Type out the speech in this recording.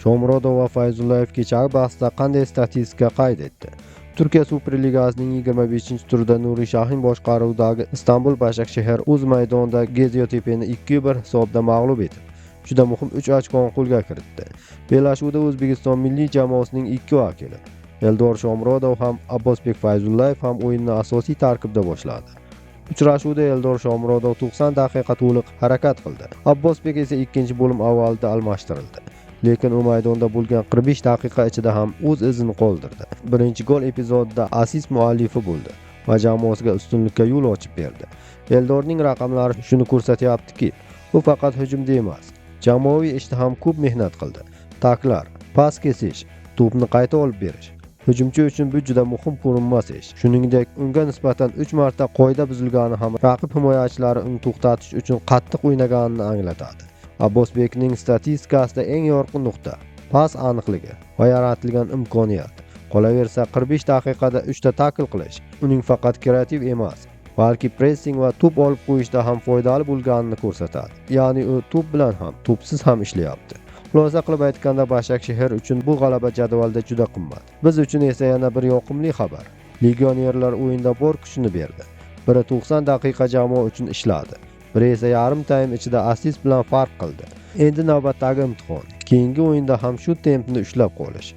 Shomurodov va Fayzullayev kechagi bahsda qanday statistika qayd etdi? Turkiya Superligasining 25-turida Nuri Shahin boshqaruvidagi Istanbul Bashakshehir o'z maydonida Geziotepeni 2-1 hisobida mag'lub etib, juda muhim 3 ochkoni qo'lga kiritdi. Bellashuvda O'zbekiston milliy jamoasining ikki vakili Eldor Shomurodov ham, Abbosbek Fayzullayev ham o'yinni asosiy tarkibda boshladi. Uchrashuvda Eldor Shomurodov 90 daqiqa to'liq harakat qildi. Abbosbek esa ikkinchi bo'lim avvalida almashtirildi. Lekin u maydonda bo'lgan 45 daqiqa ichida ham o'z izini qoldirdi. Birinchi gol epizodida assist muallifi bo'ldi va jamoasiga ustunlikka yo'l ochib berdi. Eldorning raqamlari shuni ko'rsatyaptiki, u faqat hujumda emas, jamoaviy ishda ham ko'p mehnat qildi. Taklar, pas kesish, to'pni qayta olib berish. Hujumchi uchun bu juda muhim ko'rinmas ish. Shuningdek, unga nisbatan 3 marta qoida buzilgani ham raqib himoyachilari uni to'xtatish uchun qattiq o'ynaganini anglatadi. Abbosbekning statistikasida eng yorqin nuqta pas aniqligi va yaratilgan imkoniyat. Qolaversa, 45 daqiqada 3 ta takl qilish uning faqat kreativ emas, balki pressing va to'p olib qo'yishda ham foydali bo'lganini ko'rsatadi. Ya'ni u to'p bilan ham, to'psiz ham ishlayapti. Xulosa qilib aytganda, Bashakshehir uchun bu g'alaba jadvalda juda qimmat. Biz uchun esa yana bir yoqimli xabar. Legionerlar o'yinda bor kuchini berdi. Biri 90 daqiqa jamoa uchun ishladi. Biri esa yarim taym ichida assist bilan farq qildi. Endi navbatdagi imtihon. Keyingi o'yinda ham shu tempni ushlab qolish.